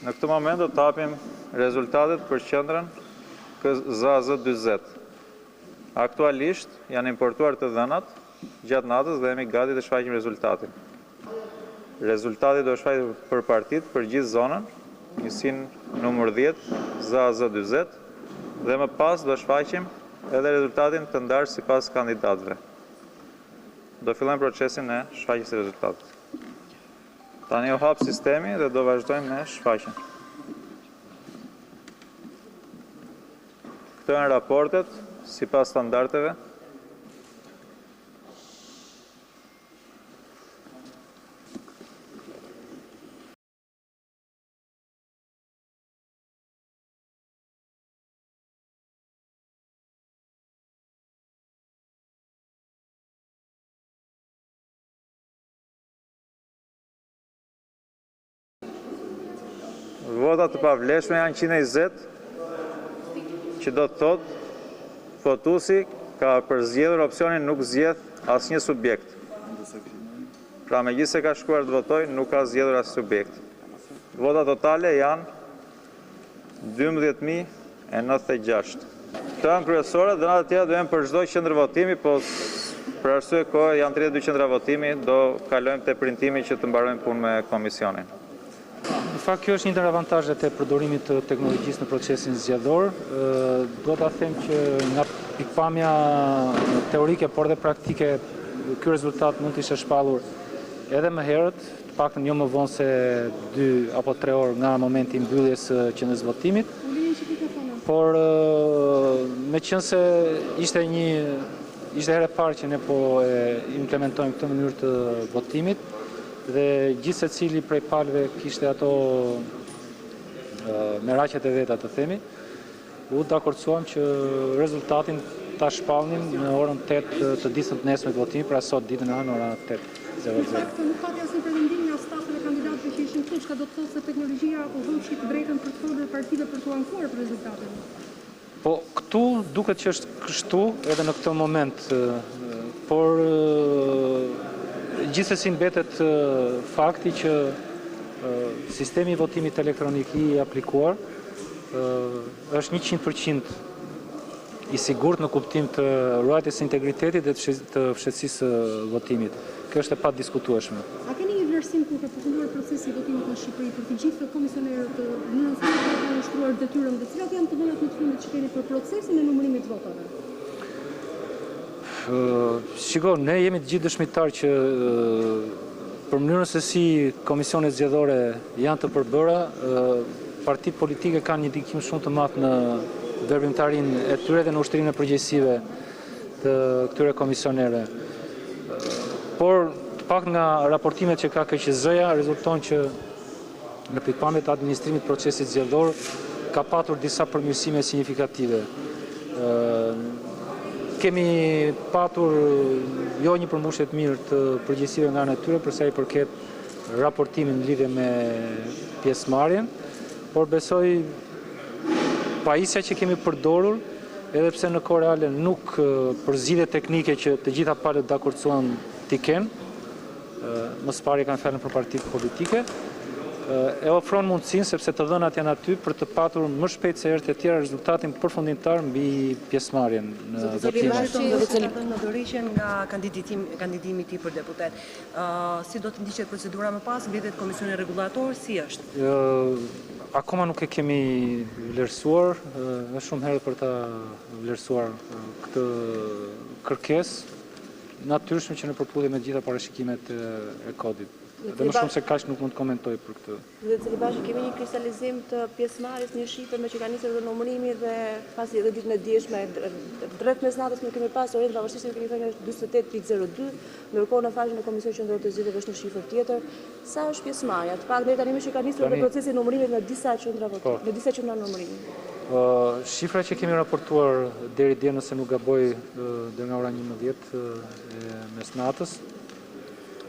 Në këtë moment do të hapim rezultatet për qendrën KZAZ 40. Aktualisht janë importuar të dhënat gjatë natës dhe jemi gati të shfaqim rezultatin. Rezultati do shfaqet për partitë për gjithë zonën, njësinë numër 10, ZAZ 40 dhe më pas do shfaqim edhe rezultatin të ndarë sipas kandidatëve. Do fillojmë procesin e shfaqjes së rezultatit. Tani u hap sistemi dhe do vazhdojmë me shfaqjen. Këto janë raportet sipas standardeve. Vota të pavlefshme janë 120, që do të thotë votuesi ka përzgjedhur opsionin nuk zgjedh asnjë subjekt. Pra megjithëse ka shkuar të votojë, nuk ka zgjedhur asnjë subjekt. Vota totale janë 12.096. Këto janë kryesoret, dhe të tjera do jenë për çdo qendër votimi, po për arsye kohe janë 32 qendra votimi, do kalojmë te printimi që të mbarojmë punë me komisionin. Në fakt kjo është një ndër avantazhet e përdorimit të teknologjisë në procesin zgjedhor. Dua ta them që nga pikëpamja teorike, por dhe praktike, ky rezultat mund të ishte shpallur edhe më herët, të paktën jo më vonë se 2 apo 3 orë nga momenti i mbylljes së qendrës së votimit. Por meqenëse ishte një ishte hera e parë që ne po e implementojmë këtë mënyrë të votimit dhe gjithsecili prej palëve kishte ato meraqet e veta të themi, u dakordësuam që rezultatin ta shpallnim në orën 8 të ditës së nesërme të votimit, pra sot ditën e hënë ora 8:00. Në fakt, nuk pati asnjë pretendim nga stafet e kandidatëve që ishin këtu, çka do të thotë se teknologjia u hoqi të drejtën për të folur partive për t'u ankuar për rezultatin. Po, këtu duket që është kështu edhe në këtë moment, por gjithsesi mbetet fakti që sistemi i votimit elektronik i aplikuar është 100% i sigurt në kuptim të ruajtjes së integritetit dhe të fshehtësisë së votimit. Kjo është e padiskutueshme. A keni një vlerësim kur ka përfunduar procesi i votimit në Shqipëri për të gjithë komisionerët, mënyrën se si ata kanë ushtruar detyrën dhe cilat janë të dhënat më të fundit që keni për procesin e numërimit të votave? Shiko, ne jemi të gjithë dëshmitar që për mënyrën se si komisionet zgjedhore janë të përbëra, partitë politike kanë një ndikim shumë të madh në veprimtarinë e tyre dhe në ushtrimin e përgjegjësive të këtyre komisionerëve. Por, të paktën nga raportimet që ka KQZ-ja, rezulton që në pikëpamje të administrimit të procesit zgjedhor ka patur disa përmirësime signifikative. Kemi patur jo një përmbushje të mirë të përgjegjësive nga ana e tyre për sa i përket raportimin në lidhje me pjesëmarrjen, por besoj pajisja që kemi përdorur, edhe pse në kohë reale nuk për zgjidhje teknike që të gjitha palët dakordësuan t'i kenë, më së pari kam fjalën për partitë politike, e ofron mundësinë sepse të dhënat janë aty për të patur më shpejt se herët e tjera rezultatin përfundimtar mbi pjesëmarrjen në votime. Zoti ka dhënë dorëheqjen nga kandidimi i tij për deputet. Si do të ndiqet procedura më pas, mblidhet komisioni rregullator, si është? Akoma nuk e kemi vlerësuar, është shumë herët për ta vlerësuar këtë kërkesë, natyrshëm që në përputhje me të gjitha parashikimet e kodit. Dhe më shumë se kaq nuk mund të komentoj për këtë. Zoti Celibashi, kemi një kristalizim të pjesëmarrjes, një shifër meqë ka nisur edhe numërimi dhe pasi edhe ditën e djeshme, rreth mesnatës nuk kemi pasur ende, pavarësisht se ju keni thënë është 48.02, ndërkohë në faqen e Komisionit Qendror të Zgjedhjeve është një shifër tjetër. Sa është pjesëmarrja? Të paktën deri tani meqë ka nisur edhe procesi i numërimit në disa qendra votimi, po. në disa qendra numërimi. Shifra që kemi raportuar deri dje nëse nuk gaboj deri nga ora 11 e mesnatës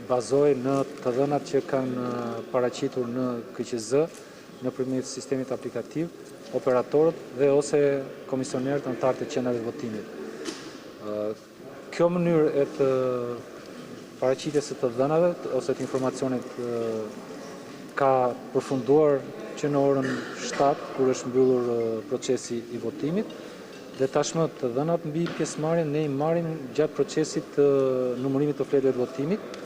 bazohej në të dhënat që kanë paraqitur në KQZ nëpërmjet sistemit aplikativ, operatorët dhe ose komisionerët anëtarët e qendrave të votimit. Kjo mënyrë e të paraqitjes së të dhënave ose të informacionit ka përfunduar që në orën 7 kur është mbyllur procesi i votimit dhe tashmë të dhënat mbi pjesëmarrjen ne i marrim gjatë procesit të numërimit të fletëve të votimit.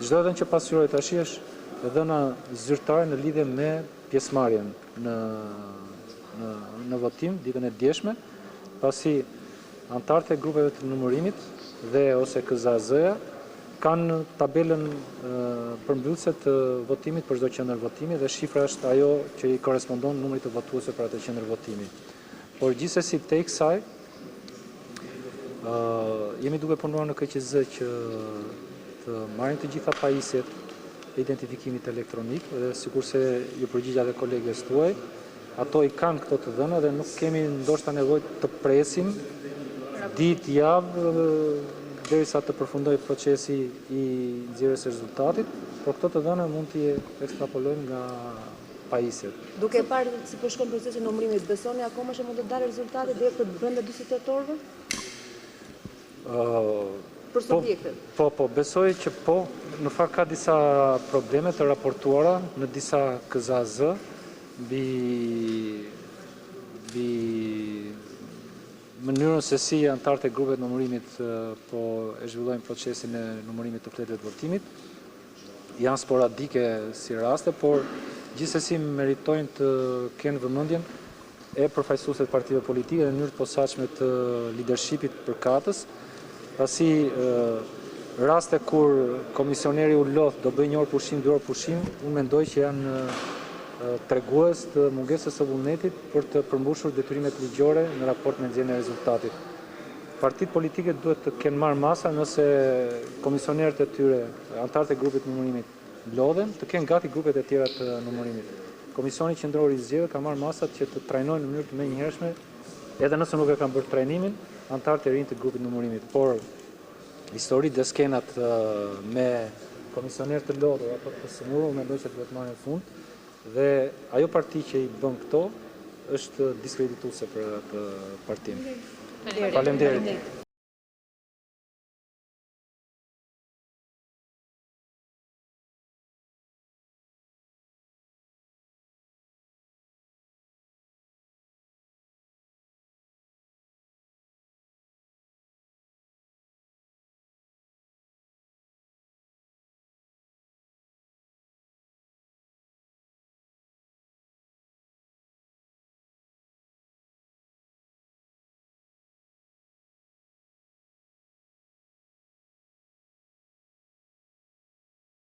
Çdo e dhënë që pasqyroj tashi është e dhëna zyrtare në lidhje me pjesëmarrjen në në në votim ditën e djeshme, pasi anëtarët e grupeve të numërimit dhe ose KZAZ-ja kanë tabelën përmbyllëse të votimit për çdo qendër votimi dhe shifra është ajo që i korrespondon numrit të votuesve për atë qendër votimi. Por gjithsesi tej kësaj jemi duke punuar në KQZ që të marrim të gjitha pajisjet e identifikimit elektronik dhe sikurse iu përgjigja dhe koleges tuaj, ato i kanë këto të dhëna dhe nuk kemi ndoshta nevojë të presim ditë, javë derisa të përfundojë procesi i nxjerrjes së rezultatit, por këto të dhëna mund t'i ekstrapolojmë nga pajisjet. Duke parë si po shkon procesi i numërimit, besoni akoma që mund të dalë rezultati deri për brenda 48 orëve? Për po, subjektet. Po, po, besoj që po. Në fakt ka disa probleme të raportuara në disa KZAZ mbi mbi mënyrën se si anëtarët e grupeve të numërimit po e zhvillojnë procesin e numërimit të fletëve të votimit. Janë sporadike si raste, por gjithsesi meritojnë të kenë vëmendjen e përfaqësuesve të partive politike në mënyrë të posaçme të lidershipit përkatës, pasi raste kur komisioneri u lodh, do bëjë një orë pushim, dy orë pushim, unë mendoj që janë tregues të mungesës së vullnetit për të përmbushur detyrimet ligjore në raport me nxjerrjen e rezultatit. Partitë politike duhet të kenë marrë masa nëse komisionerët e tyre, anëtarët e grupit të numërimit lodhen, të kenë gati grupet e tjera të numërimit. Komisioni Qendror i Zgjedhjeve ka marrë masat që të trajnojnë në mënyrë të menjëhershme, edhe nëse nuk e kanë bërë trajnimin, anëtarët e rinj të grupit të numërimit. Por historitë dhe skenat me komisionerë të lodhur apo të sëmurë, unë mendoj që duhet të marrin fund dhe ajo parti që i bën këto është diskredituese për atë partinë. Faleminderit.